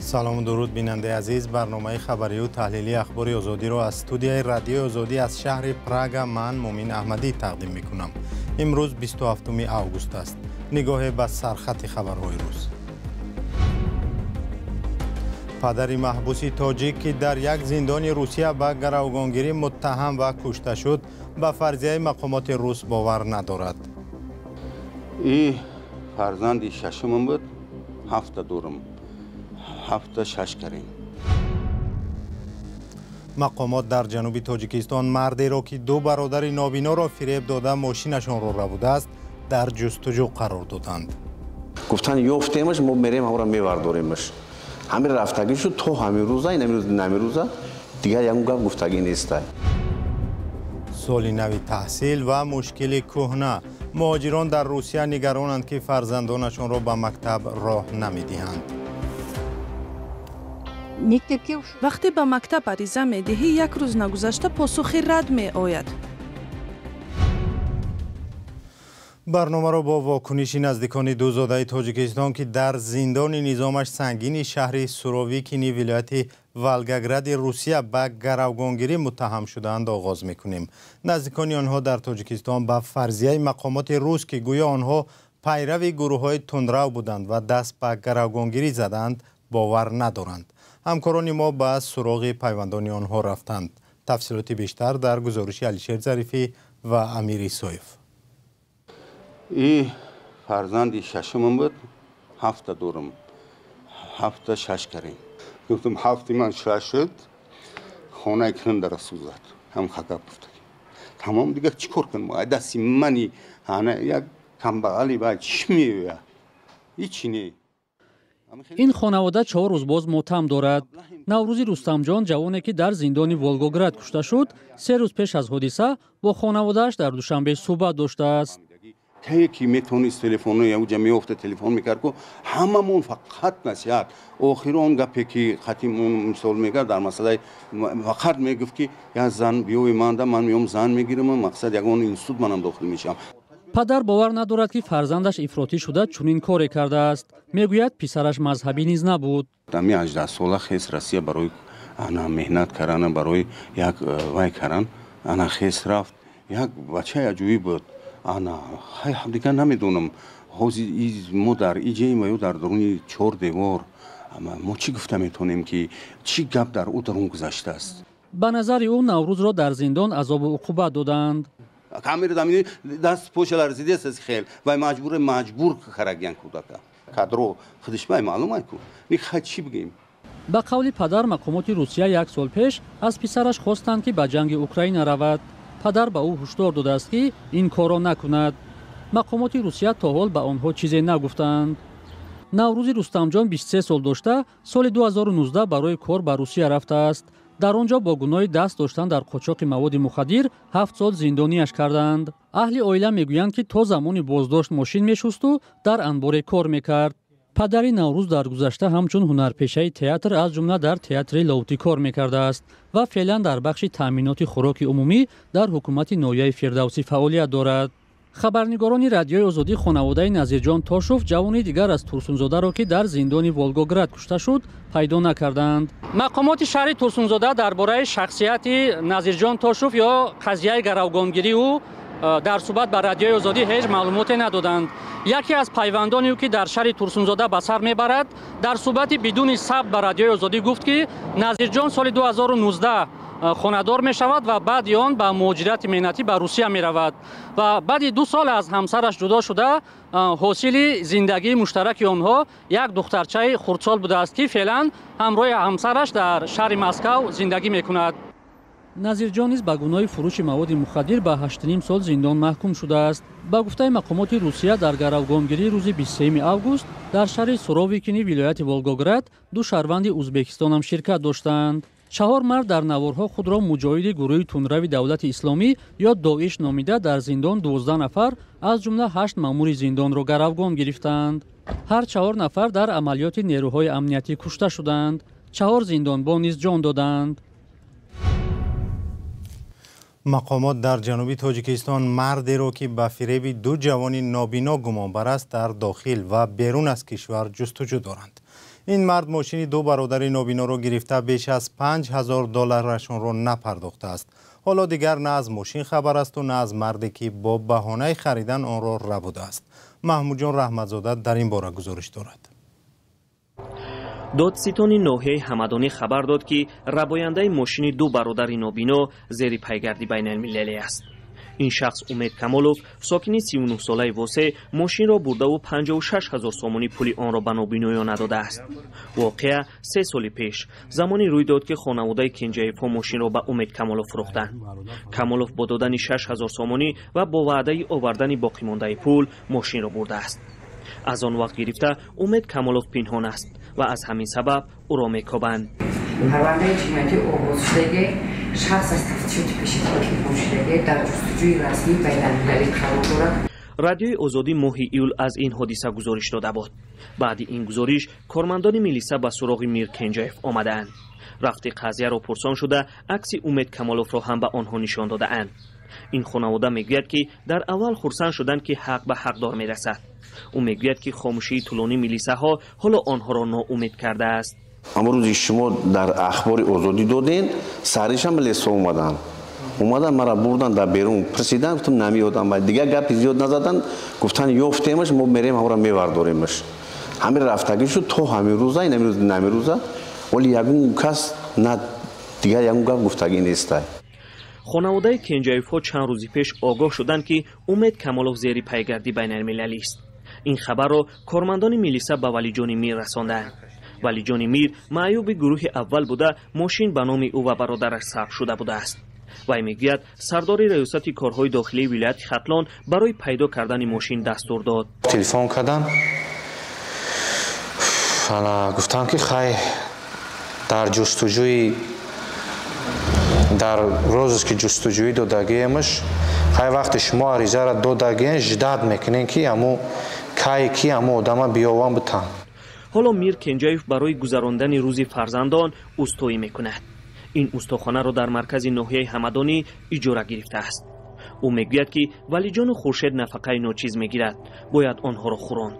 Салому дуруд, бинандаи азиз. Барномаи хабарию таҳлилии Ахбори Озодиро аз студияи Радиои Озодӣ аз шаҳри Прага ман, Мумин Аҳмадӣ, тақдим мекунам. Имрӯз 27 август аст. Нигоҳе ба сархати хабарҳои рӯз. Падари маҳбуси тоҷик, ки дар як зиндони Русия ба гаравгонгирӣ муттаҳам ва кушта шуд, ба фарзияи мақомоти рус бовар надорад. И фарзанди шашумам буд, ҳафта дорам, ҳафта шаш карем. Мақомот дар ҷануби Тоҷикистон мардеро, ки ду бародари нобиноро фиреб дода, мошинашонро рабудааст, дар ҷустуҷӯ қарор доданд. Гуфтан, ёфтемаш, мо мерем, ҳамро мевардоремаш. Ҳамин рафтагӣ шуд то ҳамин рӯза, ин ҳамин рӯза дигар ягон гап гуфтагӣ неста. Соли нави таҳсил ва мушкили кӯҳна. Муҳоҷирон дар Русия нигаронанд, ки фарзандонашонро ба мактаб роҳ намедиҳанд. Вақте ба мактаб ариза медиҳӣ, як рӯз нагузашта посухи рад меояд. Барномаро бо вокуниши наздикони ду зодаи Тоҷикистон, ки дар зиндони низомаш сангини шаҳри Суровикини вилояти Волгогради Русия ба гаравгонгирӣ муттаҳам шудаанд, оғоз мекунем. Наздикони онҳо дар Тоҷикистон ба фарзияи мақомоти рус, ки гӯё онҳо пайрави гурӯҳҳои тундрав буданд ва даст ба гаравгонгирӣ заданд, бовар надоранд. Ҳамкорони мо ба суроғи пайвандони онҳо рафтанд. Тафсилоти бештар дар гузориши Алишер Зарифӣ ва Амир Исоев. И фарзанди шашумам буд, ҳафта дорам, ҳафта шаш карем. Гуфтам, ҳафти ман шаш шуд, хонаи кунам дара сӯзад. Ҳам хагап гуфтагӣ. Тамом, дигар чӣ кор кунам? Дасти мани ана як камбағали ба чӣ меояд? Ҳичи не. Ин хонавода 4 рӯз боз мотам дорад. Наврӯзи Рустамҷон, ҷавоне, ки дар зиндони Волгоград кушта шуд, 3 рӯз пеш аз ҳодиса бо хонаводааш дар Душанбе суҳбат доштааст. Кае ки метавонист, телефоно яуҷа меёфта, телефон мекард ку ҳамамон фақат насиҳат. Охири он гапе ки хатим мисол мекард дар масъалаи, фақат мегуфт, ки як зан биёи манда, ман меом, зан мегирам, мақсад ягон институт манам дохил мешавам. Падар бовар надорад, ки фарзандаш ифротӣ шуда чунин коре кардааст. Мегӯяд, писараш мазҳабӣ низ набуд. Ами 18 сола хес Россия барои ана меҳнат карана, барои як вай каран, ана хес рафт. Як бачаи аҷоиб буд. Ана дигар намедонам, ҳозир мо дар иҷаем ва ё дар даруни чор девор, мо чӣ гуфта метавонем, ки чӣ гап дар ӯ дарун гузаштааст? Ба назари ӯ, Наврӯзро дар зиндон азобу уқубат додаанд. Камера дамини даст поша ларзидест хел вай, маҷбур маҷбур карагиян кӯдака кадро худиш вай маълум ай ку нихай, чӣ бигем? Ба қавли падар, мақомоти Русия як сол пеш аз писараш хостанд, ки ба ҷанги Украина равад. Падар ба ӯ ҳушдор додааст, ки ин корро накунад. Мақомоти Русия то ҳол ба онҳо чизе нагуфтаанд. Наврӯзи Рустамҷон 23 сол дошта, соли 2019 барои кор ба Русия рафтааст. Дар он ҷо бо гуноҳи даст доштан дар қочоқи маводи мухаддир 7 сол зиндониаш кардаанд. Аҳли оила мегӯянд, ки то замони боздошт мошин мешусту дар анборе кор мекард. Падари Наврӯз дар гузашта ҳамчун ҳунарпешаи театр, аз ҷумла дар театри Лоҳутӣ, кор мекардааст ва феълан дар бахши таъминоти хӯроки умумӣ дар ҳукумати ноҳияи Фирдавсӣ фаъолият дорад. Хабарнигорони Радиои Озодӣ хонаводаи Назирҷон Тошов, ҷавони дигар аз Турсунзодаро, ки дар зиндони Волгоград кушта шуд, пайдо накарданд. Мақомоти шаҳри Турсунзода дар бораи шахсияти Назирҷон Тошов ё қазияи гаравгонгирии ӯ дар суҳбат ба Радиои Озодӣ ҳеҷ маълумоте надоданд. Яке аз пайвандони ӯ, ки дар шаҳри Турсунзода ба сар мебарад, дар суҳбати бидуни сабт ба Радиои Озодӣ гуфт, ки Назирҷон соли 2019 хонадор мешавад ва баъди он ба муҳоҷирати меҳнатӣ ба Русия меравад ва баъди 2 сол аз ҳамсараш ҷудо шуда, ҳосили зиндагии муштараки онҳо як духтарчаи хурдсол будааст, ки феълан ҳамроҳи ҳамсараш дар шаҳри Москав зиндагӣ мекунад. Назирҷон низ ба гуноҳи фурӯши маводи мухаддир ба 8,5 сол зиндон маҳкум шудааст. Ба гуфтаи мақомоти Русия, дар гаравгонгирии рӯзи 23 август дар шаҳри Суровикини вилояти Волгоград ду шаҳрванди Узбекистонам ширкат доштаанд. Чаҳор мард дар наворҳо худро муҷоҳиди гурӯҳи тундрави Давлати Исломӣ ё ДОИШ номида, дар зиндон 12 нафар, аз ҷумла ҳашт маъмури зиндонро гаравгон гирифтаанд. Ҳар чаҳор нафар дар амалиёти нерӯҳои амниятӣ кушта шуданд. Чаҳор зиндонбон низ ҷон додаанд. Мақомот дар ҷануби Тоҷикистон мардеро, ки ба фиреби ду ҷавони нобино гумонбар аст, дар дохил ва берун аз кишвар ҷустуҷӯ доранд. Ин мард мошини ду бародари нобиноро гирифта беш аз $5000 напардохтааст. Ҳоло дигар на аз мошин хабар аст ва на аз марде ки бо баҳонаи харидан онро рабудааст. Маҳмудҷон Раҳматзода дар ин бора гузориш дорад. Додситони ноҳияи Ҳамадонӣ хабар дод, ки рабояндаи мошини ду бародари нобино зери пайгарди байналмилалӣ аст. Ин шахс Умед Камолов, сокини 39-солаи Восе, мошинро бурдаву 56 ҳазор сомонӣ пули онро ба нобиноён надодааст. Воқеа 3 соли пеш замоне рӯй дод, ки хонаводаи Кенҷаевҳо мошинро ба Умед Камолов фурӯхтанд. Камолов бо додани 6 ҳазор сомонӣ ва бо ваъдаи овардани боқимондаи пул мошинро бурдааст. Аз он вақт гирифта Умед Камолов пинҳон аст ва аз ҳамин сабаб ӯро мекобанд. Парвандаи ҷиноятӣ оғоз шудагӣ, шахс аз тафтишоти пешакӣ пинҳон шудагӣ, дар ҷустуҷӯи расмии байналмилалӣ қарор дорад. Радиои Озодӣ моҳи июл аз ин ҳодиса гузориш дода буд. Баъди ин гузориш кормандони милиса ба суроғи Мир Кенҷаев омадаанд. Рафти қазияро пурсон шуда, акси Умед Камоловро ҳам ба онҳо нишон додаанд. Ин хонавода мегӯяд, ки дар аввал хурсанд шуданд, ки ҳақ ба ҳақдор мерасад. Ӯ мегӯяд, ки хомӯшии тӯлонии милисаҳо ҳоло онҳоро ноумед кардааст. Амрӯзи шумо дар Ахбори Озодӣ доден, саришам лесо омадан. Омадан мара бурдан дар берун, пурсидан, гуфтам намеёдам. Дигар гапи зиёд назадан, гуфтан ёфтемаш, мо мерем ҳамро мевардоремаш. Ҳамин рафтагӣ шуд то ҳамин рӯза, ин ҳамин рӯза, вале ягон кас на дигар ягон гап гуфтагӣ нестай. Хонаводаи Кенҷаевҳо чанд рӯзи пеш огоҳ шуданд, ки Умед Камолов зери пайгарди байналмилалист. Ин хабарро кормандони милиса ба Валиҷони Мир расонданд. Валиҷони Мир маъюби гурӯҳи аввал буда, мошин ба номи ӯ ва бародараш сабт шуда будааст. Вай мегӯяд, сардори раёсати корҳои дохилии вилояти Хатлон барои пайдо кардани мошин дастур дод. Телефон кардам, гуфтам, ки хай дар ҷустуҷӯи дар розыск ҷустуҷӯӣ додагиемаш, хай вақте шумо аризаро додагиен, ждать мекунем, ки ҳаму кай ки ҳаму одама биёвам битан. Ҳоло Мир Кенҷаев барои гузарондани рӯзи фарзандон устоӣ мекунад. Ин устохонаро дар маркази ноҳияи Ҳамадонӣ иҷора гирифтааст. Ӯ мегӯяд, ки Валиҷону Хуршед нафақаи ночиз мегирад, бояд онҳоро хӯронд.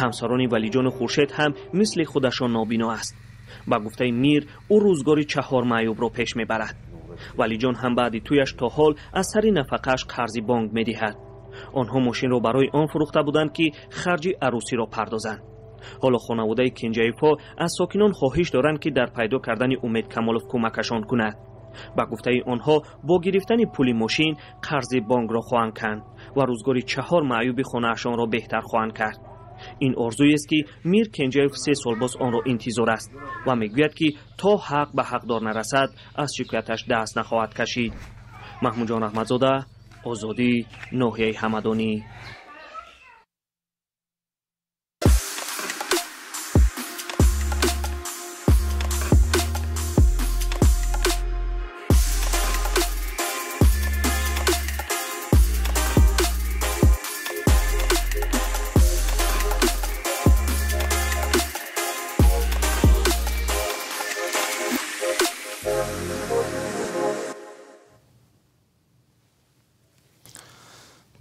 Ҳамсарони Валиҷону Хуршед ҳам мисли худашон нобино аст. Ба гуфтаи Мир, ӯ рӯзгори 4 маъюбро пеш мебарад. Валиҷон ҳам баъди тӯяш то ҳол аз сари нафақааш қарзи бонк медиҳад. Онҳо мошинро барои он фурӯхта буданд, ки харҷи арӯсиро пардозанд. Ҳоло хонаводаи Кенҷаевҳо аз сокинон хоҳиш доранд, ки дар пайдо кардани Умед Камолов кӯмакашон кунад. Ба гуфтаи онҳо, бо гирифтани пули мошин қарзи бонкро хоҳанд канд ва рӯзгори 4 маъюби хонаашонро беҳтар хоҳанд кард. Ин орзуест, ки Мир Кенҷаев 3 сол боз онро интизор аст ва мегӯяд, ки то ҳақ ба ҳақдор нарасад, аз шикояташ даст нахоҳад кашид. Маҳмудҷон Раҳматзода, Озодӣ, ноҳияи Ҳамадонӣ.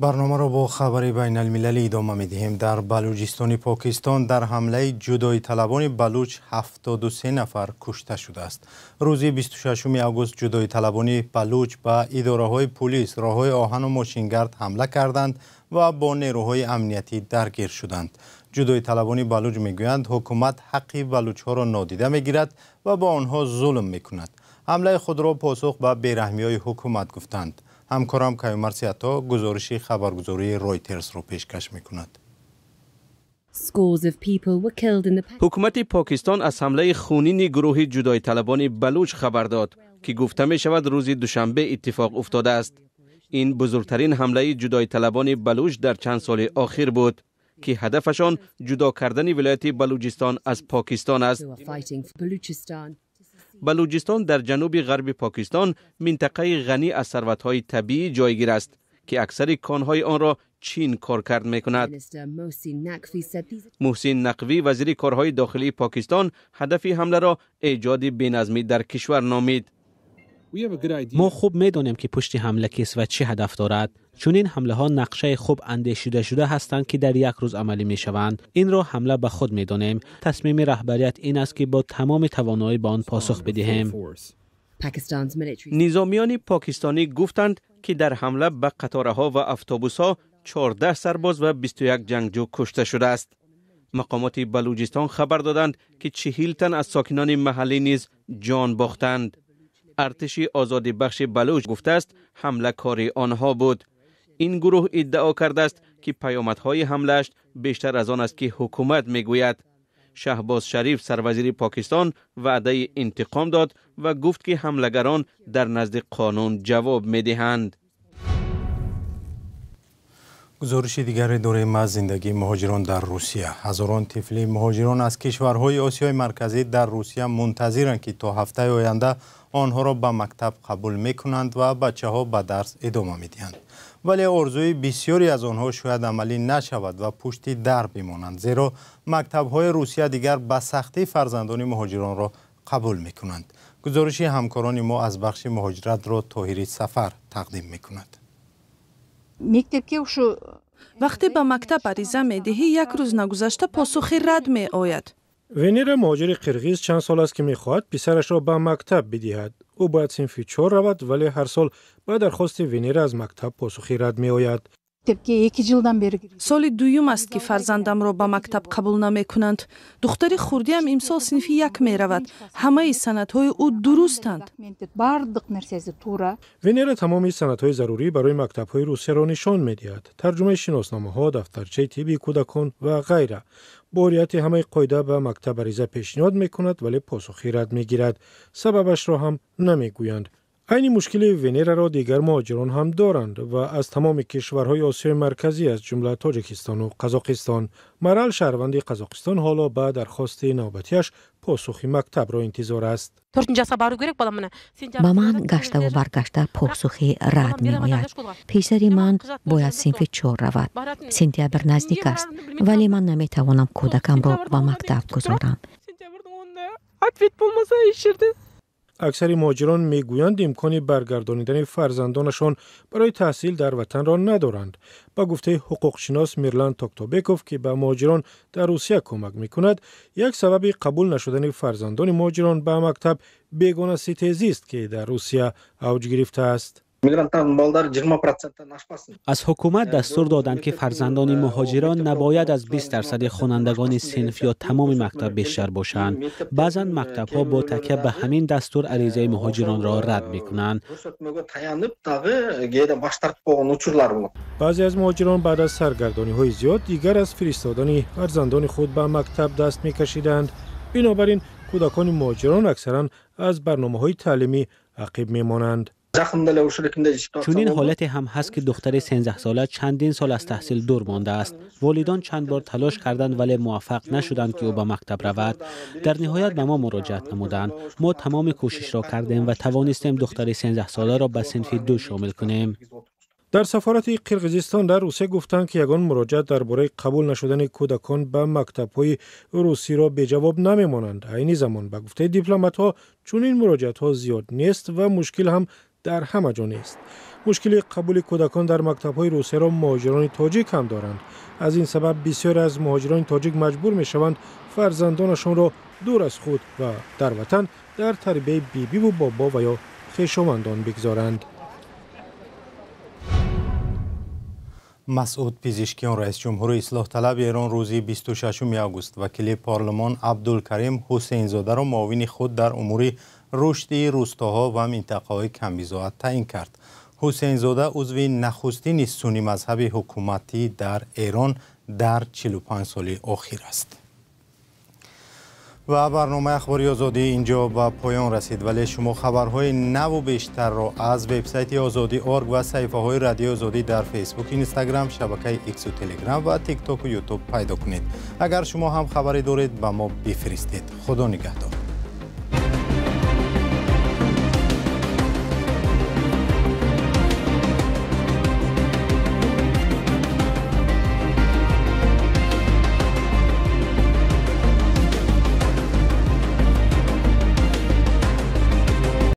Барномаро бо хабари байналмилалӣ идома медиҳем. Дар Балуҷистони Покистон дар ҳамлаи ҷудоиталабони балуч 73 нафар кушта шудааст. Рӯзи 26 август ҷудоиталабони балуч ба идораҳои пулис, роҳҳои оҳану мошингард ҳамла карданд ва бо нерӯҳои амниятӣ даргир шуданд. Ҷудоиталабони балуч мегӯянд, ҳукумат ҳаққи балучҳоро нодида мегирад ва бо онҳо зулм мекунад. Ҳамлаи худро посух ба бераҳмиҳои ҳукумат гуфтанд. Ҳамкорам Каюмар Сиато гузориши хабаргузории Ройтерсро пешкаш мекунад. Ҳукумати Покистон аз ҳамлаи хунини гурӯҳи ҷудоиталабони балуч хабар дод, ки гуфта мешавад рӯзи душанбе иттифоқ уфтодааст. Ин бузургтарин ҳамлаи ҷудоиталабони балуч дар чанд соли охир буд, ки ҳадафашон ҷудо кардани вилояти Балуҷистон аз Покистон аст. Балуҷистон дар ҷануби ғарби Покистон минтақаи ғанӣ аз сарватҳои табиӣ ҷойгир аст, ки аксари конҳои онро Чин коркард мекунад. Муҳсин Нақвӣ, вазири корҳои дохилии Покистон, ҳадафи ҳамларо эҷоди беназмӣ дар кишвар номид. Мо хуб медонем, ки пушти ҳамла кист ва чӣ ҳадаф дорад. Чунин ҳамлаҳо нақшаи хуб андешидашуда ҳастанд, ки дар як рӯз амалӣ мешаванд. Инро ҳамла ба худ медонем. Тасмими раҳбарият ин аст, ки бо тамоми тавоноӣ ба он посух бидиҳем. Низомиёни покистонӣ гуфтанд, ки дар ҳамла ба қатораҳо ва автобусҳо 14 сарбоз ва 21 ҷангҷӯ кушта шудааст. Мақомоти Балуҷистон хабар доданд, ки 40 тан аз сокинони маҳаллӣ низ ҷон бохтанд. Артиши озодибахши Балуҷ гуфтааст, ҳамла кори онҳо буд. Ин гурӯҳ иддао кардааст, ки паёмадҳои ҳамлааш бештар аз он аст, ки ҳукумат мегӯяд. Шаҳбоз Шариф, сарвазири Покистон, ваъдаи интиқом дод ва гуфт, ки ҳамлагарон дар назди қонун ҷавоб медиҳанд. Гузориши дигаре дорем аз зиндагии муҳоҷирон дар Русия. Ҳазорон тифли муҳоҷирон аз кишварҳои Осиёи Марказӣ дар Русия мунтазиранд, ки то ҳафтаи оянда онҳоро ба мактаб қабул мекунанд ва бачаҳо ба дарс идома медиҳанд. Вале орзуи бисёре аз онҳо шояд амалӣ нашавад ва пушти дар бимонанд, зеро мактабҳои Русия дигар ба сахтӣ фарзандони муҳоҷиронро қабул мекунанд. Гузориши ҳамкорони мо аз бахши муҳоҷиратро Тоҳири Сафар тақдим мекунад. Вақте ба мактаб ариза медиҳӣ, як рӯз нагузашта посухи рад меояд. Венера, муҳоҷири қирғиз, чанд сол аст, ки мехоҳад писарашро ба мактаб бидиҳад. Ӯ бояд синфи 4 равад, вале ҳар сол ба дархости Венера аз мактаб посухи рад меояд. Соли дуюм аст, ки фарзандамро ба мактаб қабул намекунанд. Духтари хурдиам имсол синфи 1 меравад. Ҳамаи санадҳои ӯ дурустанд. Венера тамоми санадҳои зарурӣ барои мактабҳои Русияро нишон медиҳад: тарҷумаи шиносномаҳо, дафтарчаи тибби кӯдакон ва ғайра. Бо риояти ҳамаи қоида ба мактаб ариза пешниҳод мекунад, вале посухи рад мегирад. Сабабашро ҳам намегӯянд. Айни мушкили Венераро дигар муҳоҷирон ҳам доранд ва аз тамоми кишварҳои Осиёи Марказӣ, аз ҷумла Тоҷикистону Қазоқистон. Марал, шаҳрванди Қазоқистон, ҳоло ба дархости навбатиаш посухи мактабро интизор аст. Ба ман гаштаву баргашта посухи рад меояд. Писари ман бояд синфи 4 равад. Сентябр наздик аст, вале ман наметавонам кӯдакамро ба мактаб гузорам. Аксари муҳоҷирон мегӯянд, имкони баргардонидани фарзандонашон барои таҳсил дар ватанро надоранд. Ба гуфтаи ҳуқуқшинос Мирлан Токтобеков, ки ба муҳоҷирон дар Русия кӯмак мекунад, як сабаби қабул нашудани фарзандони муҳоҷирон ба мактаб бегонаситезист, ки дар Русия авҷ гирифтааст. Аз ҳукумат дастур доданд, ки фарзандони муҳоҷирон набояд аз 20% хонандагони синф ё тамоми мактаб бештар бошанд. Баъзан мактабҳо бо такя ба ҳамин дастур аризаи муҳоҷиронро рад мекунанд. Баъзе аз муҳоҷирон баъд аз саргардониҳои зиёд дигар аз фиристодани фарзандони худ ба мактаб даст мекашиданд. Бинобар ин кӯдакони муҳоҷирон аксаран аз барномаҳои таълимӣ ақиб мемонанд. Чунин ҳолате ҳам ҳаст, ки духтари 13сола чандин сол аз таҳсил дур мондааст. Волидон чанд бор талош карданд, вале муваффақ нашуданд, ки ӯ ба мактаб равад. Дар ниҳоят ба мо муроҷиат намуданд. Мо тамоми кӯшишро кардем ва тавонистем духтари 13соларо ба синфи 2 шомил кунем. Дар сафорати Қирғизистон дар Русия гуфтанд, ки ягон муроҷиат дар бораи қабул нашудани кӯдакон ба мактабҳои русиро беҷавоб намемонанд. Айни замон, ба гуфтаи дипломатҳо, чунин муроҷиатҳо зиёд нест ва мушкил ҳам дар ҳама ҷо нест. Мушкили қабули кӯдакон дар мактабҳои Русияро муҳоҷирони тоҷик ҳам доранд. Аз ин сабаб бисёре аз муҳоҷирони тоҷик маҷбур мешаванд фарзандонашонро дур аз худ ва дар ватан дар тарбияи бибиву бобо ва ё хешовандон бигзоранд. Масъуд Пизишкиён, раис ҷумҳури ислоҳталаби Эрон, рӯзи 26 август вакили парлумон Абдулкарим Ҳусейнзодаро муовини худ дар умури рушди рӯстоҳо ва минтақаҳои камбизоат таъин кард. Ҳусейнзода узви нахустини суннӣ мазҳаби ҳукуматӣ дар Эрон дар 45 соли охир аст. Ва барномаи Ахбори Озодӣ инҷо ба поён расид, вале шумо хабарҳои наву бештарро аз вебсайти Озодӣ орг ва саҳифаҳои Радиои Озодӣ дар Фейсбук, Инстаграм, шабакаи Иксу Телеграм ва Тиктоку Ютуб пайдо кунед. Агар шумо ҳам хабаре доред, ба мо бифиристед. Худо нигаҳдор.